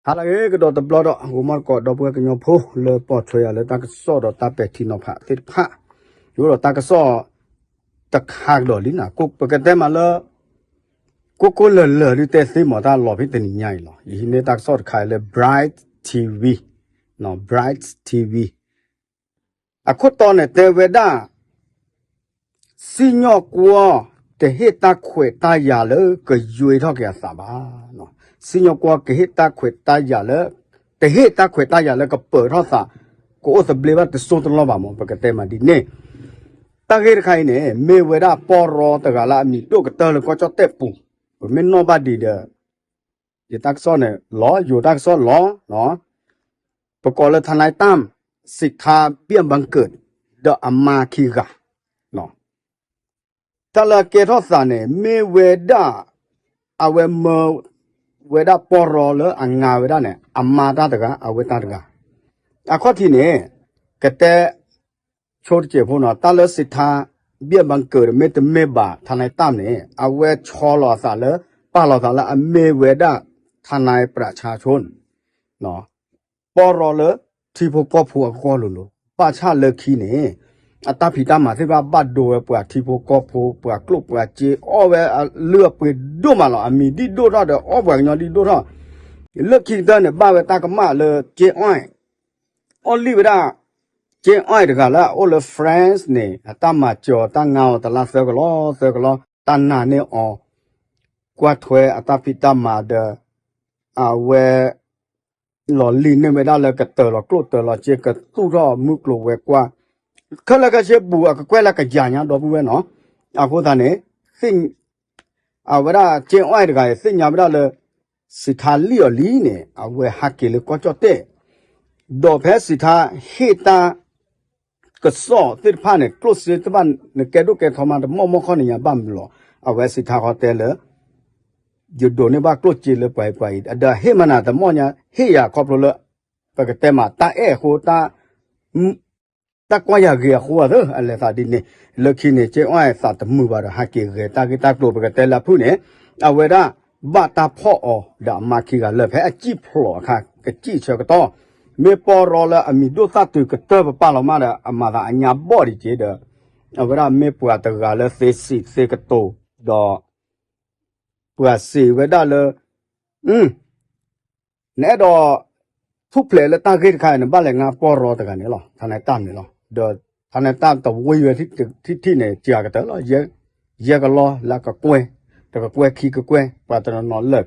ဟါလၢအဂ့ၤ ကဒီးတဘျီဒီး ဂီၤမီၢ်တကိး ဒီပုၢ်ဝဲၢ်ကညီဖိ လၢပိာ်ထွဲယၤလၢတၢ်ကစီၣ်ဒီးတၢ်ပဲာ်ထံနီၤဖးသ့ၣ်တဖၣ်, ယအိၣ်ဒီးတၢ်ကစီၣ်တခါကဒီးလံနၤ, ပကတဲမးလၢ ကိၢ်ကိၢ်လၢၢ်လၢၢ်ဒုးတဲသ့မး တၢ်လီၤဖဲတနံၤညါအံၤလီၤ. ယဟံးန့ၢ်တၢ်ကစီၣ်တခါလၢ Bright TV, Bright TV အခိၣ်တီန့ၣ်တဲဝဲဒၣ် စံၣ်ညီၣ်ကွီၢ် တဟ့ၣ်တၢ်ခွဲးတၢ်ယာ်လၢကယွ့ထီၣ်က့ၤအသးဘၣ်. စံၣ်ညီၣ်ကွီၢ်ကဟ့ၣ်တၢ်ခွဲးတၢ်ယာ်လၢ, တဟ့ၣ်တၢ်ခွဲးတၢ်ယာ်လၢကပၢၤထီၣ်သး, ကအိၣ်သဘျ့ဘၣ်တစိၢ်တလီၢ်ဘၣ်မး ပကတဲမးဒ်န့ၣ်. တၢ်ဂ့ၢ်တခါအံၤန့ၣ် မ့ၢ်ဝဲဒၣ်ပီၢ်ရီတဂၤလၢအမံၤဒိၣ်ကတၢၢ်လၢကီၢ်ကၠီၣ်တဲၣ်ပူၤ, ပမ့ၢ်နီၣ်ဘၣ်ဒံးဒီး ယတၢ်ကစီၣ်န့ၣ်လီၤ, ယိၤတၢ်ကစီၣ်လီၤ. ပကိးလၢ ทนายตั้ม สิทธาเบี้ยบังเกิด ဒီးအမါခံဂၤ, တၢ်လၢအကဲထီၣ်သးန့ၣ် မ့ၢ်ဝဲဒၣ် အဝဲမၢ ဝဲဒၣ်ပီၢ်ရီလၢအငါဝဲဒၣ်န့ၣ် အမါတၢ်တဂၤ အဝဲတၢ်တဂၤ. အခီၣ်ထံးန့ၣ် ကတဲဆိတစဲးဖိနီၤ, တၢ်လၢ สิทธาเบี้ยบังเกิด မ့တမ့ၢ်ဘၣ် ทนายตั้ม န့ၣ် အဝဲဆီလီၤအသးလၢ ပာ်လီၤသးလၢအမ့ၢ်ဝဲဒၣ် ทนายประชาชน ပီၢ်ရီလၢထံဖိကီၢ်ဖိအဂီၢ်လိၤလိၤ, ဘၣ်ဆၣ်လၢခံန့ၣ် အတၢ်ဖံးတၢ်မၤသ့ၣ်တဖၣ်ဘၣ်ဒိဝဲပှၤထံဖိကီၢ်ဖိ ပှၤကျိၣ်ပှၤစ့ အီၣ်ဝဲအလုၢ်အပှ့ၤဒိၣ်မးလီၤ. အမံၤဒ်ဒိၣ်ထီၣ်ဒီး အီၣ်ပှၤကညီဒ်ဒိၣ်ထီၣ်, လၢခံကတၢၢ်န့ၣ် ဘၣ်ဝဲတၢ်ကမၣ်လၢ เจ๊อ้อย အီၣ်လံၣ်ဝဲဒၣ် เจ๊อ้อย တဂၤလၢအအိၣ်လၢ France န့ၣ် အတၢ်မၤစၢၤအီၤ တၢ်ငါအီၤတလါသၢကလီ သၢကလီ, တၢ်နာ်န့ၢ်အီၤ, ကွၢ်ထွဲအတၢ်ဖံးတၢ်မၤဒီး အဝဲ လီၤလံၣ်န့ၢ်ဝဲဒၣ်လၢကတၢၢ်လီၤကျိၣ်တၢၢ်လီၤစ့ ကသူၣ်ထီၣ်မုၢ်ကျိၤဝဲၤကွာ်, ခဲလၢာ်ခဲဆ့ဘူးအကကွဲၢ်လၢကယၤညါ ဒီပုၢ်ဝဲၢ်နီၤ. အဃိသတးန့ၣ် အဝဲဒၣ် เจ๊อ้อย တဂၤအံၤ သ့ၣ်ညါဝဲဒၣ်လၢ စံးထါလံၣ်အီၤလံန့ၣ် အဝဲဟးက့ၤလၢကီၢ်ကၠီၣ်တဲၣ်, ဒီးဖဲစံးထါဟ့ၣ်တၢ်ကစီၣ်သ့ၣ်တဖၣ်န့ၣ် ကျိၣ်စ့သ့ၣ်တဖၣ် နကဲဒိၣ်ကဲထီမး တမီၢ်မီၢ်ခီၣ်နံၤညါဘၣ်မနုၤလီၤ. အဝဲစံးထါဃီတဲလၢ ယဒိးန့ၢ်ဘၣ်ကျိၣ်စ့လၢပှၤအံၤပှၤအံၤ ဒီးဟ့ၣ်မနုၤတမီၢ်ညါ ဟ့ၣ်ယၤခီဖျိလၢ ပကတဲမး တၢ်အဲၣ်အဃိ တၢ်ကွၢ်ယၤဂ့ၤအဃိသၢ အလဲၤသးဒ်န့ၣ်, လၢခံန့ၣ် ကၠ့အီၣ်သးတမုာ်ဘၣ်ဒီး ဟးက့ၤဂဲၤတၢ်ဂ့ၢ်တၢ်ကျိၤ ပကတဲလၢအဖုၣ်န့ၣ်, အဝဲဒၣ်ဘၣ်တၢ်ဖီၣ်အီၤဒီးအမါခံဂၤလၢာ် ဖဲအစံၣ်ဖျိးအခါ ကစံၣ်ဆၢကတီၢ်, မ့ၢ်ပီၢ်ရီလၢအမံၤဒိၣ်သၣ်တုၤကတၢၢ်ပပာ်လီၤမးဒီး အမၤသးအညါဘီၣ်ဒံးက့ၤဒီး အဝဲဒၣ်မ့ၢ်ပှၤတဂၤလၢသ့စံးသ့ကတိၤ ဒီး ပှၤစံးဝဲဒၣ်လၢ နအဲၣ်ဒိးထူၣ်ဖျဲးလၢတၢ်ဂ့ၢ်တခါအံၤ နဘၣ်လဲၤငါပီၢ်ရီတဂၤန့ၣ်လီၤ, ထါနၢၤတၢ်န့ၣ်လီၤ. ဒီးထါနၢၤတၢ်တဝံၤဝဲထံၣ်ထံၣ်န့ၣ် စှၤကတၢၢ်လီၤ, ယဲၢ်ကလီလၢကကွဲၢ်, တကကွဲၢ်ခံကကွဲၢ်, ပှၤတနီၤနီၤလၢာ်,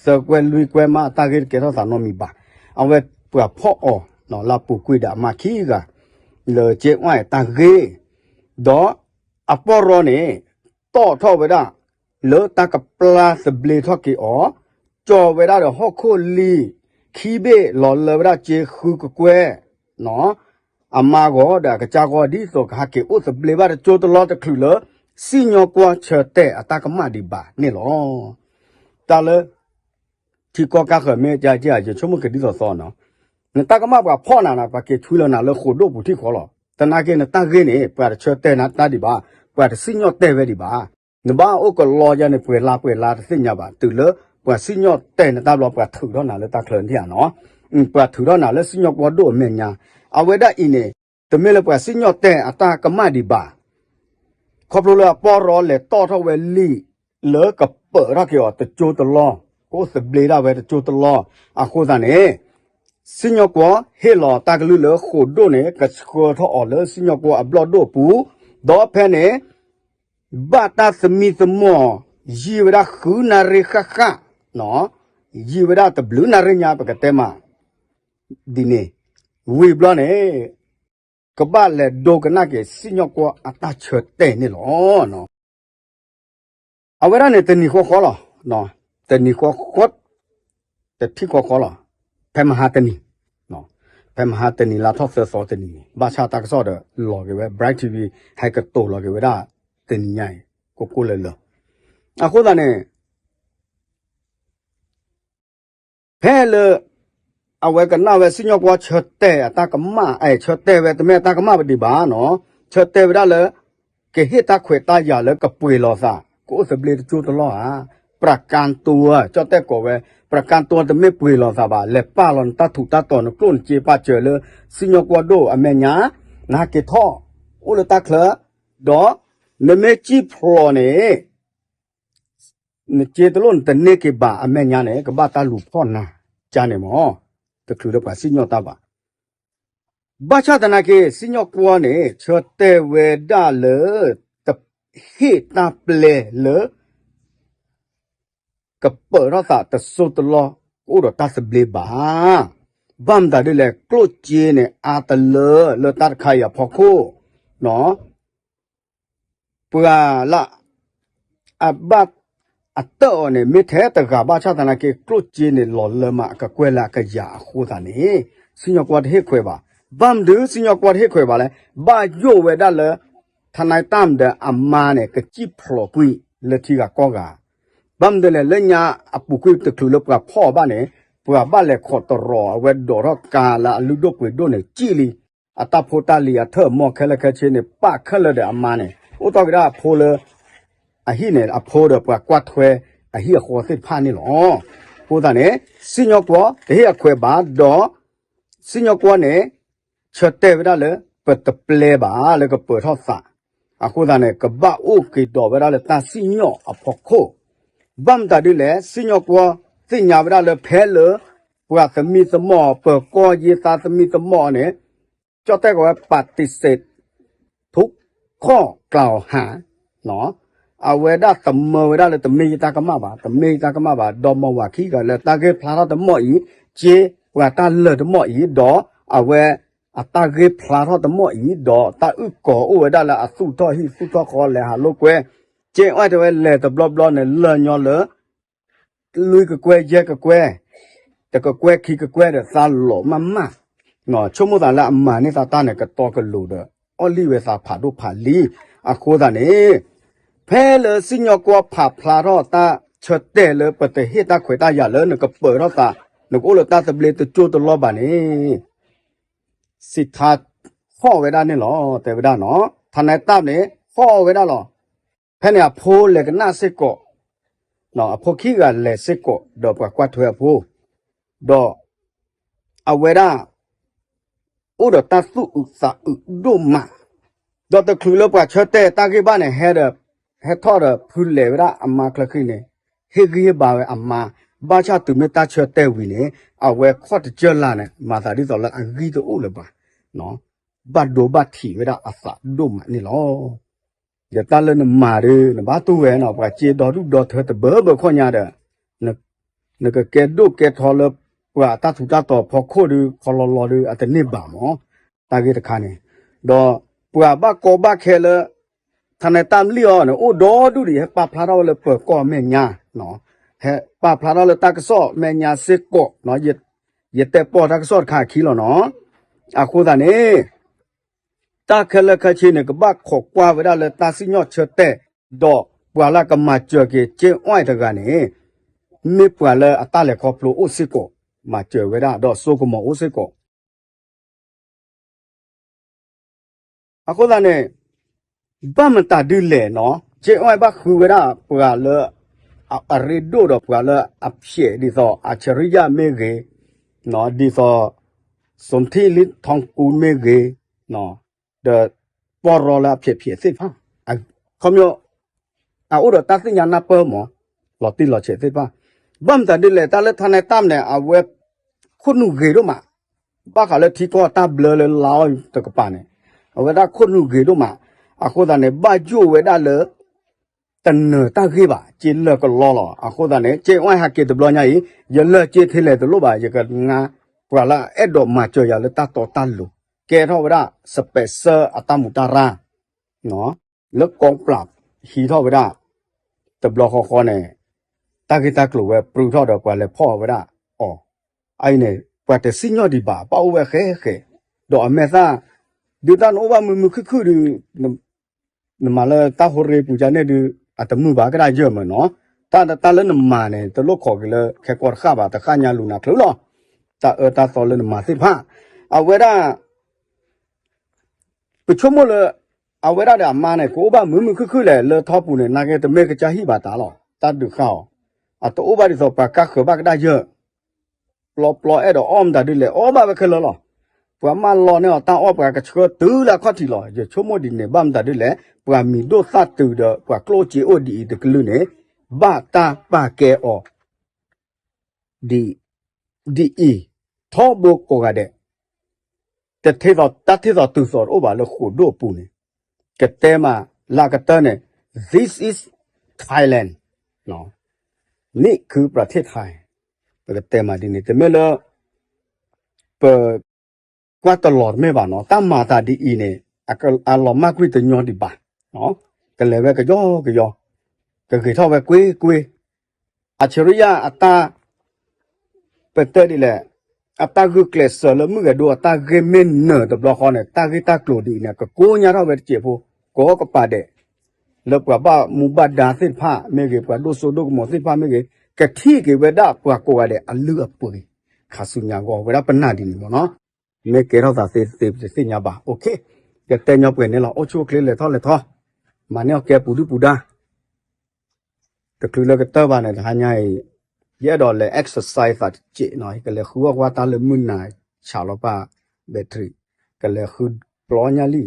သၢကွဲၢ်လွံၢ်ကွဲၢ်မး အတၢ်ဂ့ၢ်တကဲထီၣ်သးနီတမံၤဘၣ်. အဝဲပှၤဖီၣ်အီၤလၢအပူၤကွံာ်ဒီးအမါခံဂၤ လၢကၠ့အီၣ်တၢ်ဂ့ၢ်, ဒီးအပီၢ်ရီန့ၣ် တီၣ်ထီၣ်ဝဲဒၣ် လၢတၢ်ကပျၢ်သဘျ့ထီၣ်က့ၤအီၤ, ကၠီၤဝဲဒၣ်ဒီးဟီၣ်ခိၣ်လံာ်ခံဘ့ၣ် လီၤလၢဝဲဒၣ်ကၠ့ဃုကကွဲၢ်, အမါဂီၤဒီးအကစၢ်ဂီၤ ဒ်သိးကဟဲက့ၤအိၣ်သဘျ့ဘၣ်တကၠိတလီတချုးလၢ စံၣ်ညီၣ်ကွီၢ်ဆၢတဲာ်အတၢ်ကမၣ်ဒံးဘၣ်န့ၣ်လီၤ. တၢ်လၢ ထံကီၢ်ကါဃၢၤမ့ၢ်ကဲကဲ ယဆိကမိၣ်ကဒ်သိးသိးနီၤ, နတၢ်ကမၣ်ပှၤဖီၣ်နၤနီၤ ပှၤက့ၤဆွံလီၤနၤလၢဃိာ်ဒိၣ်ပူၤထံၣ်ဃီလီၤ. သနာ်က့နတၢ်ဂ့ၢ်န့ၣ် ပှၤတဆၢတဲာ်နၤတၢ်ဒံးဘၣ်, ပှၤတစံၣ်ညီၣ်တဲာ်ဝဲဒံးဘၣ်. နဘၣ်အိၣ်ကလီယါန့ၣ် ပှဲၤလါပှဲၤလါတသ့ၣ်ညါဘၣ်, တုၤလၢပှၤစံၣ်ညီၣ်တဲာ်နတၢ်ဘျီ ပှၤထုးထီၣ်နၤလၢတၢ်ချၢန့ၣ်ဧါနီၤ, ပှၤထုးထီၣ်နၤလၢစံၣ်ညီၣ်ကွီၢ်ဒိၣ်အမဲာ်ညါ. အဝဲဒၣ်အံၤန့ၣ် တမ့ၢ်လၢပှၤစံၣ်ညီၣ်တဲာ်အတၢ်ကမၣ်ဒံးဘၣ်. ခီဖျိလၢအပီၢ်ရီလဲၤတီၣ်ထီၣ်ဝဲလံာ်လၢကပၢၤထီၣ်က့ၤအီၤတကၠိတလီ, ကအိၣ်သဘျ့ဒၣ်ဝဲတကၠိတလီ, အဃိသတးန့ၣ် စံၣ်ညီၣ်ကွီၢ်ဟ့ၣ်လီၤတၢ်ကလုၢ်လၢဃိာ်ဒိၣ်န့ၣ် ကဆှၢထီၣ်အီၤလၢစံၣ်ညီၣ်ကွီၢ်အဘျီၣ်ဒိၣ်အပူၤ, ဒီးဖဲန့ၣ် ဘၣ်တၢ်သမံသမိး ယံာ်ဝဲဒၣ်ဃုနၣ်ရံၣ်ဃၣ်ဃၣ်, ယံာ်ဝဲဒၣ်တဘျုးနၣ်ရံၣ်ညါ ပကတဲမး ဒ်န့ၣ်, ဝံၤဘျီန့ၣ် ကဘၣ်လဲၤဒိကနၣ်က့ၤစံၣ်ညီၣ်ကွီၢ်အတၢ်ဆၢတဲာ်န့ၣ်လီၤ. အဝဲဒၣ်န့ၣ်တနံၤဃီဃီလီၤ, တနံၤဃီဃီ, တထံၣ်ဃီဃီလီၤ, ဖဲမဟါတနံၤ, ဖဲမဟါတနံၤလါထီၣ်သၢသီတနံၤန့ၣ် ဘၣ်ဆၣ်တၢ်ကစီၣ်ဒီးလီၤက့ၤဝဲ Bright TV ဟဲကတိၤလီၤက့ၤဝဲဒၣ်တနံၤညါအံၤ ကိၢ်ကိၢ်လၢၤလၢၤ, အဃိသတးန့ၣ် ဖဲလၢ အဝဲကနၣ်ဝဲစံၣ်ညီၣ်ကွီၢ်ဆၢတဲာ်အတၢ်ကမၣ်, အဲ ဆၢတဲာ်ဝဲတမ့ၢ်တၢ်ကမၣ်ပဒံးဘၣ်နီၤ, ဆၢတဲာ်ဝဲဒၣ်လၢ ကဟ့ၣ်တၢ်ခွဲးတၢ်ယာ်လၢကပှ့ၤလီၤသး ကအိၣ်သဘျ့တကၠိတလီဧါ, ပြၢ်ကၣ်တူဧါ, ကၠီၣ်တဲၣ်ကိးဝဲ ပြကါတိတမ့ၢ်ပှ့ၤလီၤသးဘၣ်, လဲၤပာ်လီၤနတၢ်ထူးတၢ်တီၤ နကျိၣ်နစ့ပာ်စၢၤလၢ စံၣ်ညီၣ်ကွီၢ်ဒိၣ်အမဲာ်ညါ, နဟးက့ၤထီၣ် အိၣ်လၢတၢ်ချၢ, ဒီးနမ့ၢ်စံၣ်ဖျိးန့ၣ် နစ့တလိၣ်နတန့ၢ်က့ၤဘၣ်အမဲာ်ညါန့ၣ် ကဘၣ်တၢ်လူၤဖီၣ်နၤ, ကန့ၣ်မ့ၢ် တချုးလၢပှၤစံၣ်ညီၣ်တၢ်ဘၣ်. ဘၣ်ဆၣ်သနာ်က့ စံၣ်ညီၣ်ကွီၢ်န့ၣ် ဆၢတဲာ်ဝဲဒၣ်လၢ တဟ့ၣ်တၢ်ပျဲလၢ ကပၢၤထီၣ်သးတစိၢ်တလီၢ် ကအိၣ်ဒီးတၢ်သဘျ့ဘၣ်. ဘၣ်မတၤဒ်လဲၣ် ကျိၣ်စ့န့ၣ် အါတလၢလၢတၢ်တခါအံၤအဖီခိၣ် ပှၤလၢ အဘၣ်အတၢၢ်အီၤန့ၣ် မ့ၢ်ထဲတဂၤဘၣ်ဆၣ်သနာ်က့ ကျိၣ်စ့န့ၣ် လီၤလၢမး အကကွဲၢ်လၢအကယၤအဃိသတးန့ၣ် စံၣ်ညီၣ်ကွီၢ်တဟ့ၣ်ခွဲးဘၣ်. ဘၣ်မနုၤစံၣ်ညီၣ်ကွီၢ်တဟ့ၣ်ခွဲးဘၣ်လဲၣ်, ဘၣ်ယိၣ်ဝဲဒၣ်လၢ ထနၢၤတၢ်ဒီးအမါန့ၣ် ကစံၣ်ဖျိးကွံာ်လၢထံဂၤကီၢ်ဂၤ ဘၣ်မနုၤလဲၣ် လၢညါအပူၤကွံာ်တချုးလၢပှၤဖီၣ်အီၤဘၣ်န့ၣ် ပှၤဘၣ်လဲၤခိးတရီၤ အဝဲဒိးထီၣ်ကါလၢအလုၢ်ဒိၣ်ပှ့ၤဒိၣ်န့ၣ် စံၣ်လံ, အတၢ်ဖိတၢ်လံၤအထၢၣ်အမီၢ်ခဲလၢာ်ခဲဆ့န့ၣ် ပာ်ခဲလၢာ်ဒီးအမါန့ၣ် အိၣ်တီၢ်က့ၤဒၣ်အဖိလၢ အဟံၣ်န့ၣ် အဖိဒီးပှၤကွၢ်ထွဲအဟံၣ်အဃီသ့ၣ်တဖၣ်န့ၣ်လီၤ. အဃိသတးန့ၣ် စံၣ်ညီၣ်ကွီၢ်တဟ့ၣ်အခွဲးဘၣ်ဒီး စံၣ်ညီၣ်ကွီၢ်န့ၣ် ဆၢတဲာ်ဝဲဒၣ်လၢ ပတပျဲဘၣ်လၢကပၢၤထီၣ်သး, အဃိသတးန့ၣ် ကဘၣ်အိၣ်က့ၤဒီးဝဲဒၣ်လၢတၢ်စံၣ်ညီၣ်အဖီခိၣ်, ဘၣ်မတၤဒ်လဲၣ် စံၣ်ညီၣ်ကွီၢ်သ့ၣ်ညါဝဲဒၣ်လၢဖဲလၢ ပှၤသမံသမိး ပၢၤကီၢ်ယ့သးသမံသမိးန့ၣ် ကၠီၣ်တဲၣ်ကီးဝဲ ပၤတံစ့း ထုကီၢ်ကျးအီၤဟး အဝဲဒၣ်သမၢဝဲဒၣ်လၢတမ့ၢ်ယတၢ်ကမၣ်ဘၣ်, တမ့ၢ်ယတၢ်ကမၣ်ဘၣ်, ဒီးမီၢ်ဝၤခံဂၤလၢတၢ်ဂ့ၢ်ဖျါထီၣ်တမီၢ်အံၤ, က့ပှၤတၢ်လၢာ်တမီၢ်အံၤ, ဒီးအဝဲ အတၢ်ဂ့ၢ်ဖျါထီၣ်တမီၢ်အံၤ, ဒီးတၢ်အုၣ်ကီၤအိၣ်ဝဲဒၣ်လၢအသူၣ်ထီၣ်ဟံၣ်သူၣ်ထီၣ်ဃီလဲၤဟးလိာ်ကွဲ, က့အီၣ်တဲဝဲလဲၤတဘျီဘျီန့ၣ် လၢာ်ညီလၢ လွံၢ်ကကွဲၢ်ယဲၢ်ကကွဲၢ် တကကွဲၢ်ခံကကွဲၢ်ဒီးသးလီၤမးမး, ဆိကမိၣ်သးလၢအမၤန့ၢ်သးတၢ်န့ၣ် ကတီကလိၤဒီး အီၣ်လံၣ်ဝဲသးဖးဒိၣ်ဖးလံၤ, အဃိသတးန့ၣ် ဖဲလၢစံၣ်ညီၣ်ကွီၢ်ဖးဖျါထီၣ်တၢ်ဆၢတဲာ်လၢပတဟ့ၣ်တၢ်ခွဲးတၢ်ယာ်လၢနကပၢၤထီၣ်သး နကအိၣ်လၢတၢ်သဘျ့တကၠိတလီၢ်ဘၣ်န့ၣ် စံးထါဖီၣ်ဝဲဒၣ်န့ၣ်လီၤ. တဲဝဲဒၣ်နီၤ ထါနဲတၢ်န့ၣ် ဖီၣ်ဝဲဒၣ်လီၤ. ဖဲန့ၣ်အဖိလဲၤကနၣ်စ့ၢ်ကီး, အဖိခံဂၤလဲၤစ့ၢ်ကီး ဒီးပှၤကွၢ်ထွဲအဖိ, ဒီးအဝဲဒၣ် အိၣ်ဒီးတၢ်သူၣ်အုးသးအုးဒိၣ်မး, ဒီးတချုးလၢပှၤဆၢတဲာ်တၢ်ဂ့ၢ်ဘၣ်န့ၣ် ဟဲဒီး ဟဲထီၣ်ဒီးဖုလဲၤဝဲဒၣ်အမါချၢဃံန့ၣ်, ဟ့ၣ်ဂံၢ်ဟ့ၣ်ဘါဝဲအမါ, ဘၣ်ဆၣ်တုၤမ့ၢ်တၢ်ဆၢတဲာ်ဝံၤန့ၣ် အဝဲခီၣ်တကၢၢ်လၢ်န့ၣ် မၤသးဒ်သိးလၢအဂံၢ်တအိၣ်လၢၤဘၣ်, ဘၣ်ဒိဘၣ်ထံးဝဲဒၣ်အသးဒိၣ်မးန့ၣ်လီၤ. ဒီးတၢ်လၢနမၤဒီး နဘၣ်တူၢ်ဝဲနီၤ ပှၤစ့ဒီဒူၣ်ဒီထၢတဘၢဘၢခီၣ်ညါဒီး နကကဲဒိၣ်ကဲထီလၢပှၤတၢ်ထူးတၢ်တီၤဖီခိၣ်ဒီး ခီလီၤလီၤဒီး အတန့ၢ်ဘၣ်မး, တၢ်ဂ့ၢ်တခါန့ၣ်, ဒီးပှၤဘၣ်ကီဘၣ်ခဲလၢ ထါနဲတၢ်မလံၣ်အီၤန့ၣ် အိၣ်ဒီဒူၣ်ဒံး ဟဲပာ်ဖျါထီၣ်ဝဲလၢပၢၤကီၢ်မဲာ်ညါ, ဟဲပာ်ဖျါထီၣ်လၢတၢ်ကစီၣ်မဲာ်ညါစ့ၢ်ကီး, ယတဲပီၢ်တၢ်ကစီၣ်တခါအခံလီၤနီၤ, အဃိသတးန့ၣ် တၢ်ခဲလၢာ်ခဲဆ့န့ၣ် ကဘၣ်ခိးကွၢ်ဝဲဒၣ်လၢတၢ်စံၣ်ညီၣ်ဆၢတဲာ်, ဒီးပှၤလၢကမၤစၢၤက့ၤက့အီၣ်တဂၤန့ၣ် မ့ၢ်ပှၤလၢအတၢ်လဲၤခီဖျိအိၣ်စ့ၢ်ကီး, မၤစၢၤဝဲဒၣ် ဒီးစိကမီၤအိၣ်စ့ၢ်ကီး အဃိသတးန့ၣ် ဘၣ်မတၤဒ်လဲၣ်နီၤ က့အီၣ်ဘၣ်ဃုဝဲဒၣ်ပှၤလၢ အရ့ဒိၣ်ဒီးပှၤလၢအဖျဲးဒ်သိး အၣ်ဆရံယၣ်မ့ၢ်ဂ့ၤ, ဒ်သိး စိၤထံလံထီကူမ့ၢ်ဂ့ၤ, ဒီးပီၢ်ရီလၢအဖျဲးဖျဲးသ့ၣ်တဖၣ်, ခီပညီ အအိၣ်ဒီးတၢ်သ့ၣ်ညါနၢ်ပၢၢ်မး, လီၤတံၢ်လီၤဆဲးသ့ၣ်တဖၣ်, ဘၣ်မတၤဒ်လဲၣ် တၢ်လၢထါနဲတၢ်န့ၣ် အဝဲ ခိၣ်နူာ်ဂ့ၤဒိၣ်မး, ဘၣ်ဃးလၢထံကီၢ်တၢ်ဘျၢလၢလါအီၣ်တကပၤန့ၣ်, အဝဲဒၣ်ခိၣ်နူာ်ဂ့ၤဒိၣ်မး, အဃိသတးန့ၣ် ဘၣ်ယိၣ်ဝဲဒၣ်လၢ တနၢၤတၢ်ဂ့ၢ်ဘၣ်, က့လၢာ်ကလီလီၤ. အဃိသတးန့ၣ် က့အီၣ်ဟဲက့ၤတဘျီညါအံၤ ယလၢာ်က့ထဲလဲၣ်တလိၣ်ဘၣ်, ယကငါ ပှၤလၢအအဲၣ်ဒိးမၤစၢၤယၤလၢတၢ်တီတၢ်လိၤ ကဲထီၣ်ဝဲဒၣ် စပဲးစၢအတၢ်မူးတၢ်ရၢ် လၢကီပျၢ်ဟံးထီၣ်ဝဲဒၣ် တဘျီဃီဃီန့ၣ် တၢ်ဂ့ၢ်တၢ်ကျိၤဝဲပြူထီၣ်ဒီးပှၤလဲၤဖီၣ်ဝဲဒၣ်အီၤ, အအံၤန့ၣ် ပှၤတစံၣ်ညီၣ်ဒံးဘၣ် ဘၣ်အိၣ်ဝဲဃဲဃဲ, ဒီးအမဲာ်သၣ် ဒုးတၢ်နအိၣ်ဘၣ်မုာ်မုာ်ခုၣ်ခုၣ်ဒီး နမၤလၢတၢ်ဟိရ့ပူၤယါန့ၣ်ဒုး အတမုာ်ဘၣ်ကဒၣ်ယၢၢ်မၢ်နီၤ, တၢ်တၢ်လၢနမၤန့ၣ် တလိၣ်ခိးက့ၤလၢခဲကီတဃၣ်ဘၣ် တဃၣ်ညါလူၤနၤချုးလီၤ, တၢ်အၢတၢ်သီလၢနမၤသ့ၣ်တဖၣ်, အဝဲဒၣ် ပဆိကမိၣ်လၢ အဝဲဒၣ်ဒီးအမါန့ၣ် ကအိၣ်ဘၣ်မုာ်မုာ်ခုၣ်ခုၣ်လဲၣ် လၢထီပူၤန့ၣ် နာ်က့တမ့ၢ်ကစၢ်ဟံၣ်ဘၣ်တၢ်လီၤ, တၢ်ဒုးဃၣ်အီၤ, အတအိၣ်ဘၣ်ဒ်သိးပှၤကါဃၢၤဘၣ်ကဒါယၢၢ် ပျီပျီအဲၣ်ဒိးအီၣ်မတၤဒ်လဲၣ် အီၣ်ဘၣ်ဝဲခဲလၢာ်လီၤ. ပှၤမၢလီၤန့ၢ်အီၤတၢ်အီၣ် ပှၤကဆှၢတုၤလၢအခီၣ်ထံးလီၤ. ယဆိကမိၣ်ဒ်န့ၣ် ဘၣ်မတၤဒ်လဲၣ် ပှၤမံၤဒိၣ်သၣ်တုၤဒီး ပှၤကျိၣ်စ့အိၣ်ဒ်အံၤတကလုာ်န့ၣ် ဘၣ်တၢ်ပာ်ကဲအီၤ ဒ်အံၤ ထီဘိကိးဂၤဒဲး တထ့ၣ်သိး တၢ်ထ့ၣ်သိးတုၤသိးတအိၣ်ဘၣ်လၢဃိာ်ဒိၣ်အပူၤန့ၣ် ကတဲမးလၢကတၢၢ်န့ၣ် this is Thailand นี่คือประเทศไทย ပကတဲမးဒ်န့ၣ် တမ့ၢ်လၢ ပ ကွၢ်တလီၤတမ့ၢ်ဘၣ်နီၤ တၢ်မၤသးဒ်အံၤန့ၣ် အလီၤမၢ်ကွံာ်တညီဒံးဘၣ်, ကလဲၤဝဲကယီကယီ, ကဂ့ၤထီၣ်ဝဲကွ့ကွ့, အၣ်ဆ့ရံယါအတၢ် ပတဲဒ်လဲၣ်, အတၢ်ဂုာ်ကျဲးစၢးလၢမုၢ်ဂဲၤဒိအတၢ်ဂ့ၢ်မ့ၢ်နၢၤတဘျီဃီန့ၣ် တၢ်ဂ့ၢ်တၢ်ကျိၤဒ်အံၤန့ၣ် ကကိညါထီၣ်ဝဲတစဲးဖိ, ကိးကပၤဒဲး လၢပှၤဘၣ်မူဘၣ်ဒါသ့ၣ်တဖၣ်မ့ၢ်ဂ့ၤ ပှၤဒိၣ်စိဒိၣ်ကမီၤသ့ၣ်တဖၣ်မ့ၢ်ဂ့ၤ ကထံၣ်က့ၤဝဲဒၣ်ပှၤကိးဂၤဒဲးအလုၢ်အပှ့ၤ ခါဆူညါဂီၢ်ဝဲဒၣ်ပနၢ်ဒ်န့ၣ်မ့ၢ်နီၤ, မ့ၢ်ကဲထီၣ်သးသ့သ့ပတသ့ၣ်ညါဘၣ်, ကတဲညီပှဲၤန့ၣ်လီၤ, အိၣ်ဆူၣ်အိၣ်ချ့လဲၤထီၣ်လဲၤထီ, မၤန့ၢ်အီၣ်ကဲပူၤဒုၣ်ပူၤဒါ တချုးလၢကတၢၢ်ဘၣ်န့ၣ် တဟါညါအံၤ ယအဲၣ်ဒိးလဲၤ exercise သးတစဲးနီၤ, ယကလဲၤဃုအီၣ်ကွၢ်တၢ်လၢမုၢ်နၤဆးလီၤပာ် battery, ကလဲၤဃုပျီညါလံ,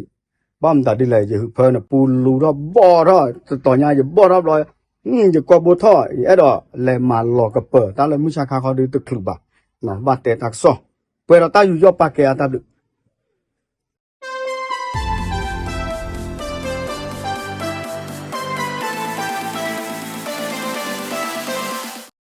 ဘၣ်မတၤဒ်လဲၣ် ယဟုးဖၢန့ၣ် ပူလူထီၣ်ဘီၣ်ထီၣ် တတီၤညါယဘီၣ်ထီၣ်ဘျီ, ယကိာ်ဘိထီၣ် ယအဲၣ်ဒိးလဲၤမၤလီၤကပၢၤတၢ်လၢမုၢ်ဆါခါခီဒုတချုးဘၣ်, ဘၣ်တဲတၢ်ကစီၣ်, ပှဲၤဒီးတၢ်ယူးယီၣ်ပာ်ကဲအါတၢ်ဘျုး